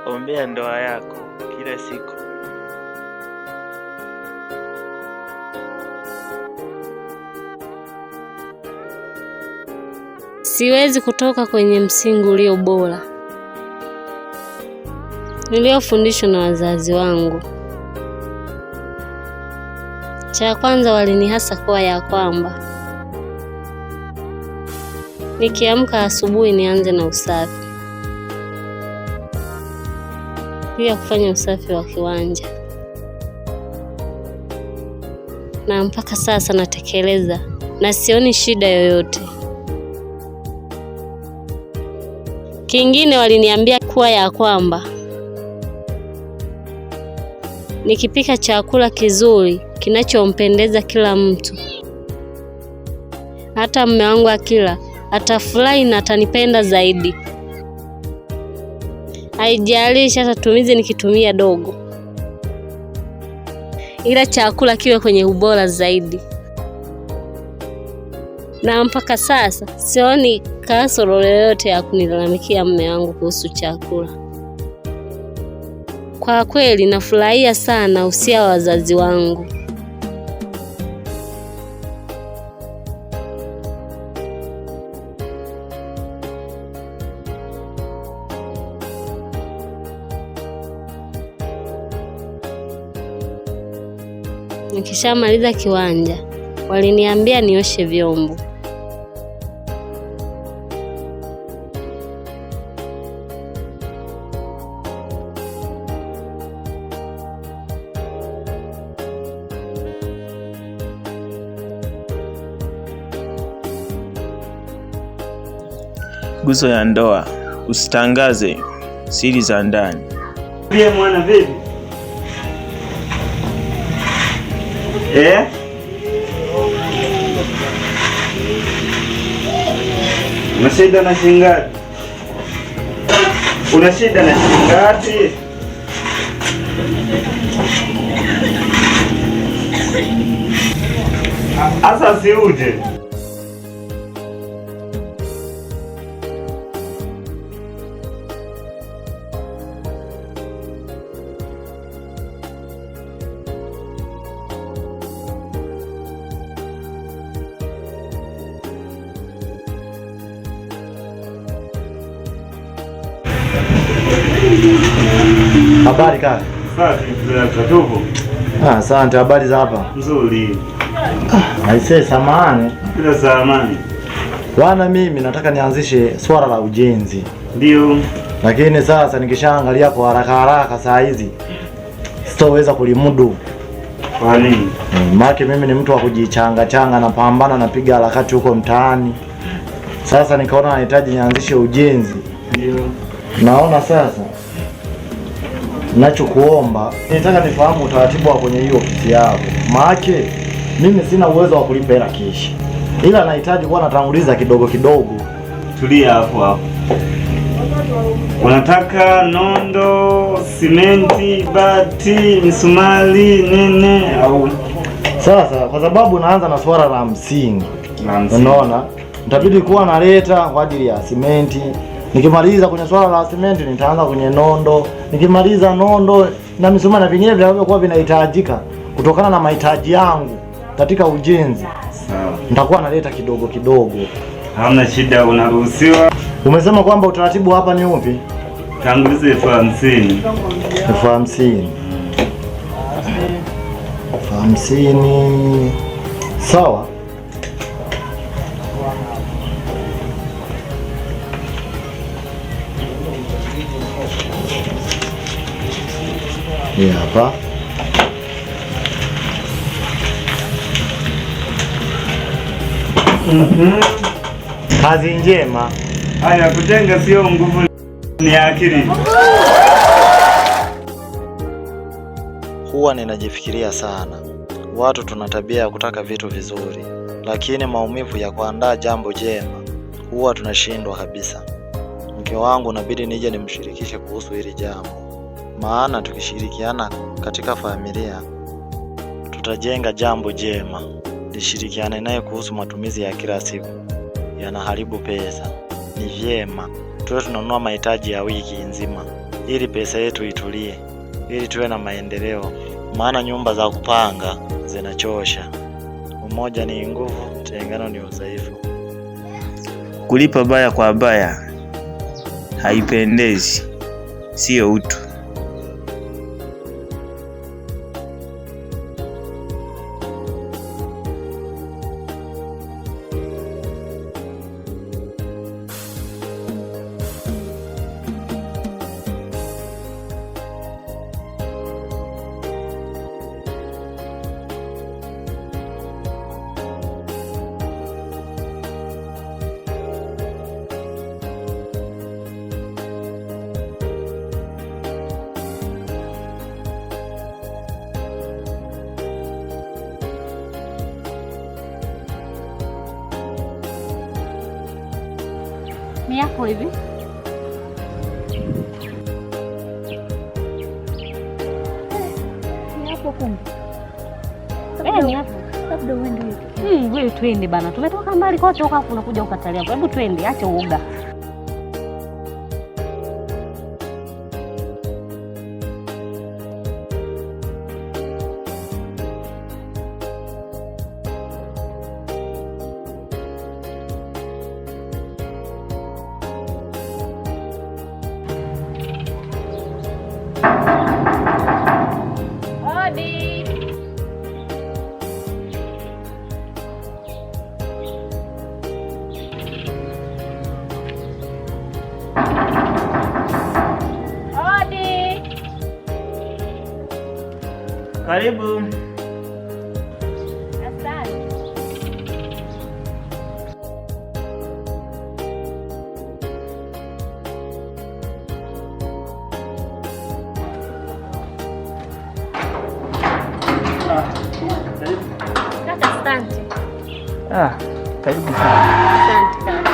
Ombea ndoa yako kila siku. Siwezi kutoka kwenye msingi ulio bora niliofundishwa na wazazi wangu. Cha kwanza walinihasa kuwa ya kwamba nikiamka asubuhi nianze na usafi, pia kufanya usafi wa kiwanja, na mpaka sasa natekeleza na sioni shida yoyote. Kingine waliniambia kuwa ya kwamba nikipika chakula kizuri kinachompendeza kila mtu, hata mume wangu akila atafurahi na atanipenda zaidi. Haijalishi hata tumizi nikitumia dogo, ila chakula kiwe kwenye ubora zaidi. Na mpaka sasa sioni kasoro yoyote ya kunilalamikia mume wangu kuhusu chakula. Kwa kweli nafurahia sana usia wa wazazi wangu. Nikishamaliza kiwanja, waliniambia nioshe vyombo. Nguzo ya ndoa: usitangaze siri za ndani. Pia mwana vipi? Eh? Una shida na shingapi? Una shida na shingapi? Asa siuje. Habari kaka. Safi, tupo. Ah, asante. Habari za hapa? Nzuri. Aisee, samahani. Bila samahani. Bwana, mimi nataka nianzishe swala la ujenzi. Ndio. Lakini sasa nikishaangalia kwa haraka haraka saa hizi sitoweza kulimudu. Kwa nini? Maana mimi ni mtu wa kujichanga changa, napambana, napiga harakati huko mtaani. Sasa nikaona nahitaji nianzishe ujenzi. Ndio. Naona sasa nachokuomba, nitaka nifahamu utaratibu wa kwenye hiyo ofisi yako, maake mimi sina uwezo wa kulipa hela keshi, ila nahitaji kuwa natanguliza kidogo kidogo. Tulia hapo hapo. Unataka nondo, simenti, bati, misumari, nini au? Sasa kwa sababu naanza na swala la msingi, La msingi. unaona, nitabidi kuwa naleta kwa ajili ya simenti. Nikimaliza kwenye swala la simenti nitaanza kwenye nondo, nikimaliza nondo na misumari na vingine vinavyokuwa vinahitajika kutokana na mahitaji yangu katika ujenzi, Sawa. nitakuwa naleta kidogo kidogo. Hamna shida, unaruhusiwa. Umesema kwamba utaratibu hapa ni upi? Tanguliza 50,000. 50,000. 50,000. Sawa. Hii hapa. Kazi njema. Haya, kujenga sio nguvu, ni akili. Huwa ninajifikiria sana. Watu tuna tabia ya kutaka vitu vizuri, lakini maumivu ya kuandaa jambo jema huwa tunashindwa kabisa. Mke wangu inabidi nije nimshirikishe kuhusu hili jambo, maana tukishirikiana katika familia tutajenga jambo jema. Nishirikiane naye kuhusu matumizi ya kila siku yanaharibu pesa. Ni vyema tuwe tunanunua mahitaji ya wiki nzima ili pesa yetu itulie, ili tuwe na maendeleo, maana nyumba za kupanga zinachosha. Umoja ni nguvu, tengano ni udhaifu. Kulipa baya kwa baya haipendezi, siyo utu. Ni yako hivi? Ni hapo kumbe. Eh, ni hapo. Labda uende huyo. Wewe twende bana. Tumetoka mbali kote huko afu unakuja ukatalia. Hebu twende, acha uoga. Hodi. Hodi. Karibu. Asante. Kaka, asante. Ah, karibu sana. Asante kaka.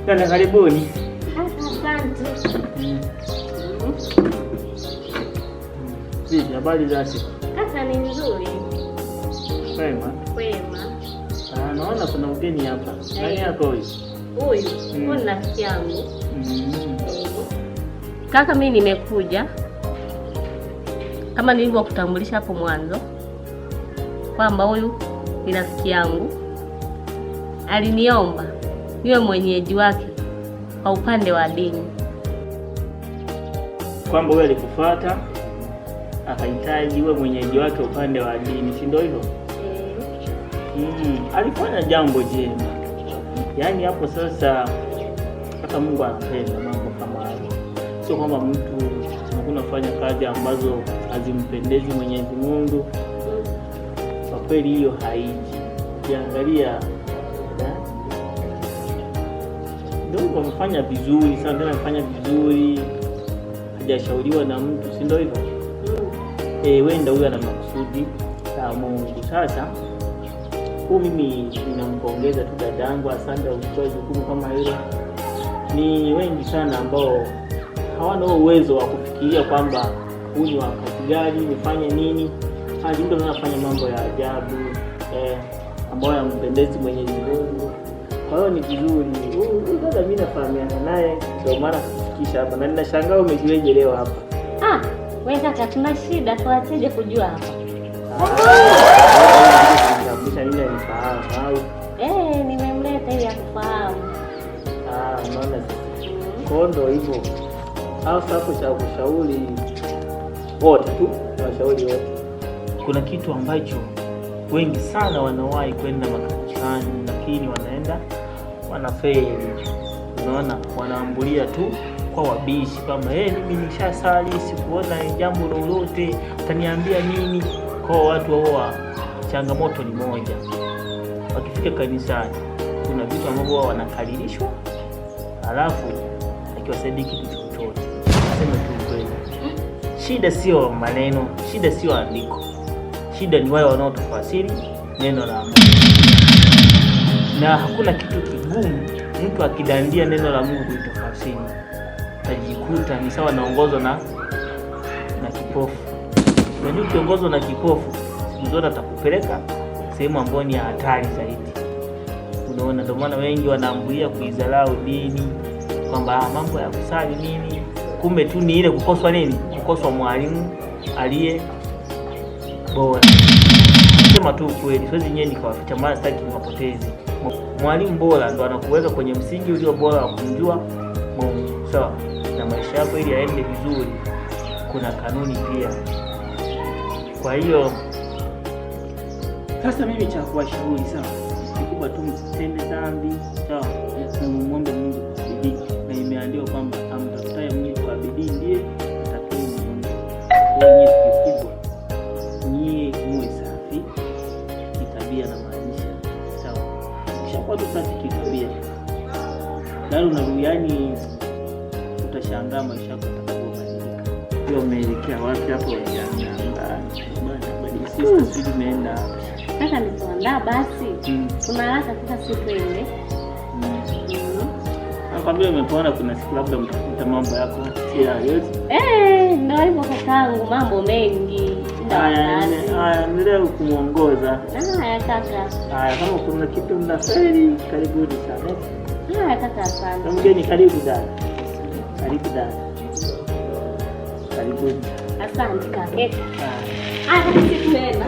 Dada, karibuni. Asante. Vipi, habari za siku? Kaka ni nzuri. Kwema. Kwema. Ah, naona kuna mgeni hapa. Nani yako huyu? Huyu, huyu ni rafiki yangu. Kaka, mimi nimekuja kama nilivyokutambulisha hapo mwanzo kwamba huyu ni rafiki yangu, aliniomba niwe mwenyeji wake kwa upande wa dini. Kwamba huyu alikufuata akahitaji uwe mwenyeji wake upande wa dini, si ndio hivyo? Alifanya jambo jema. Yaani hapo sasa hata Mungu anapenda mambo kama hayo. Sio kwamba mtu unakuwa unafanya kazi ambazo hazimpendezi Mwenyezi Mungu. Kwa kweli hiyo haiji. Ukiangalia ndio amefanya vizuri sana, tena amefanya vizuri, hajashauriwa na mtu, si ndio hivyo? Wenda huyu ana makusudi ya Mungu. Sasa huu mimi ninampongeza tu dadangu, asante kwa kuchukua jukumu kama hilo. Ni wengi sana ambao hawana huo uwezo wa kufikiria kwamba huu ni wakati gani nifanye nini. Hadi mtu anafanya mambo ya ajabu ambayo yampendezi Mwenyezi Mungu. Kwa hiyo ni vizuri huyu dada, mimi nafahamiana naye, ndio maana kufikisha hapa, na ninashangaa umejueje leo hapa. Ah, wewe kaka, tuna shida, tuacheje kujua hapa? Nitambulisha nini anifahamu au? Nimemleta ili akufahamu. Ah, unaona sasa. Kwa hiyo ndio hivyo. Au sasa hapo cha kushauri wote tu, washauri wote. Kuna kitu ambacho wengi sana wanawahi kwenda makanisani lakini wanaenda wanafeli. Unaona, wanaambulia tu kwa wabishi kwamba mimi nishasali sikuona jambo lolote, utaniambia nini? Kwa watu wao changamoto ni moja. Wakifika kanisani kuna vitu ambavyo wao wanakaririshwa, alafu akiwasaidii kitu chochote. Niseme tu ukweli, shida sio maneno, shida sio andiko, shida ni wale wanaotafasiri neno la Mungu. Na hakuna kitu kigumu mtu akidandia neno la Mungu kulitafasiri, tajikuta ni sawa naongozwa na kipofu. Unajua, ukiongozwa na kipofu siku zote atakupeleka sehemu ambayo ni ya hatari zaidi. Unaona, ndio maana wengi wanaambulia kuidharau dini kwamba mambo ya kusali nini, kumbe tu ni ile kukoswa nini, kukoswa mwalimu aliye bora. Sema tu ukweli, siwezi nyewe nikawaficha, maana sitaki niwapoteze. Mwalimu bora ndo anakuweka kwenye msingi ulio bora wa kumjua Mungu, sawa? Na maisha yako ili yaende vizuri, kuna kanuni pia. Kwa hiyo sasa mimi cha kuwashauri, sawa, kikubwa tu msitende dhambi, sawa, na muombe Mungu kwa bidii, na imeandikwa kwamba amtafutaye Mungu kwa bidii ndiye atakayemuona. Kwa hiyo kikubwa nyie muwe safi kitabia na maisha, sawa. Ukishakuwa tu safi kitabia, yaani utashangaa maisha yako yatakapobadilika. Hiyo umeelekea wapi hapo? Bwana sister, sijui umeenda wapi. Kaka, nikuandaa basi. Kuna haraka kaka, siku ile. Nakwambia umepona, kuna siku labda mtakuta mambo yako si ya yote. Ndio hivyo kakangu, mambo mengi. Haya, endelea kumuongoza. Haya kaka. Haya, kama kuna kitu mnafeli, karibuni sana. Haya kaka, asante. Mgeni, karibu dada. Karibu dada. Karibuni. Asante kaka. Haya, sisi tunaenda.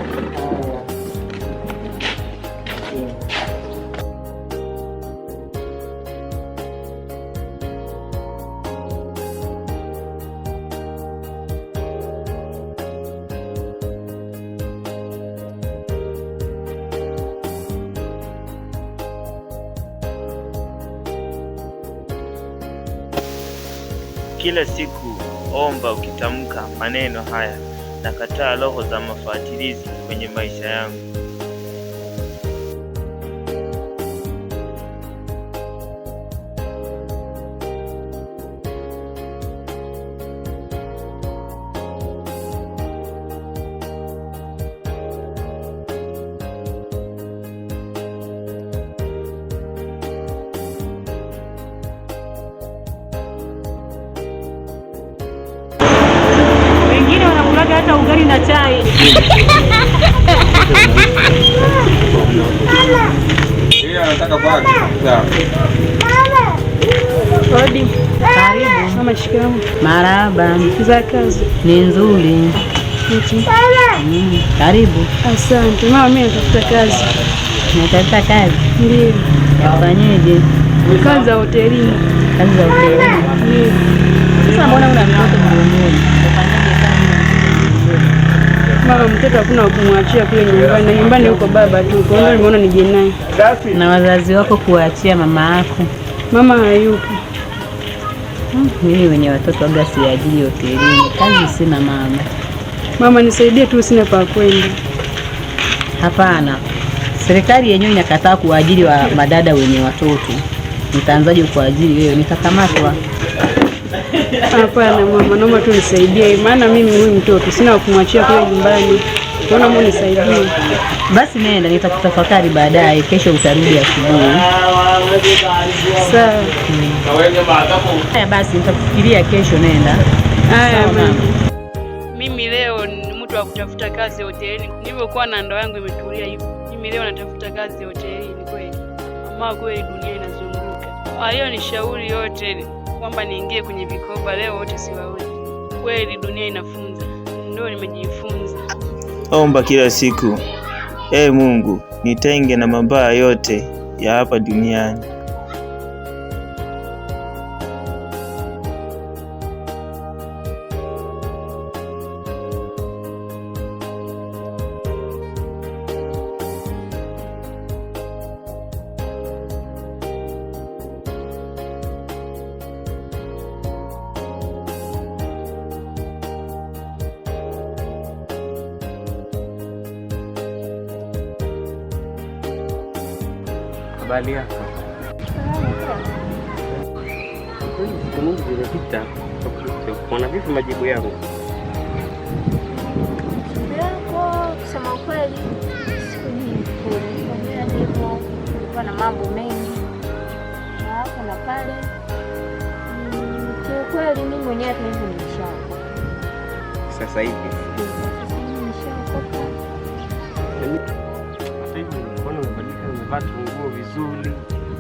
Kila siku omba ukitamka maneno haya: nakataa roho za mafatilizi kwenye maisha yangu. Wengine wanakulaga hata ugali na chai. Odi. Karibu. Mama, shikamoo. Marahaba. Za kazi? Ni nzuri. Karibu. Asante. Mama, mimi natafuta kazi. Natafuta kazi? Ndiyo. Yafanyeje? Kazi za hotelini. Kazi za hotelini? Ndiyo. Sasa mbona una mtoto mdomoni? Ufanyaje kazi na mtoto mdomoni? Mama, mtoto hakuna kumwachia kule nyumbani, na nyumbani huko baba tu. Kwa hiyo nimeona nije naye. Na wazazi wako kuachia mama yako? Mama hayupo. Mimi wenye watoto waga siajiri hotelini. Kazi sina mama. Mama, nisaidie tu, sina pa kwenda. Hapana. Serikali yenyewe inakataa kuwaajiri wa madada wenye watoto. Nitaanzaje kuajiri wewe? Nitakamatwa. Hapana mama, naomba tu nisaidie, maana mimi huyu mtoto sina wa kumwachia kule nyumbani. Naomba unisaidie. Basi nenda, nitakutafakari baadaye. Kesho utarudi asubuhi. Sawa. Haya basi, nitakufikiria kesho. Nenda. Haya mama. Mimi leo ni mtu wa kutafuta kazi hotelini. Nilivyokuwa na ndoa yangu imetulia hivi. Mimi leo natafuta kazi hotelini kweli. Mama, kweli dunia inazunguka. Walionishauri yote kwamba niingie kwenye vikoba leo wote siwaoni. Kweli dunia inafunza. Ndio nimejifunza. Omba kila siku: Ee Mungu, nitenge na mabaya yote ya hapa duniani. Habari yako? Siku nyingi zimepita Kuna vipi majibu yangu? Majibu yako kusema ukweli, siku nyingi kule hivyo, kulikuwa na mambo mengi na hapo na pale. Kiukweli mimi mwenyewe hata hivyo nimeshaokoka. Sasa hivi Sasa hivi nimeshaokoka. Hata hivyo nilikuona umebadilika, umevaa nguo vizuri.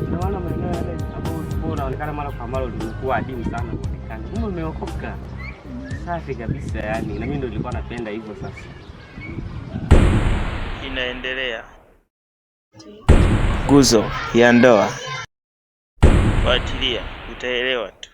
Ndio maana maeneo yale ambayo ulikuwa unaonekana mara kwa mara ulikuwa adimu sana kuonekana. Kumbe umeokoka. Safi kabisa yani, na mimi ndio nilikuwa napenda hivyo sasa. Inaendelea. Nguzo ya Ndoa. Fuatilia, utaelewa tu.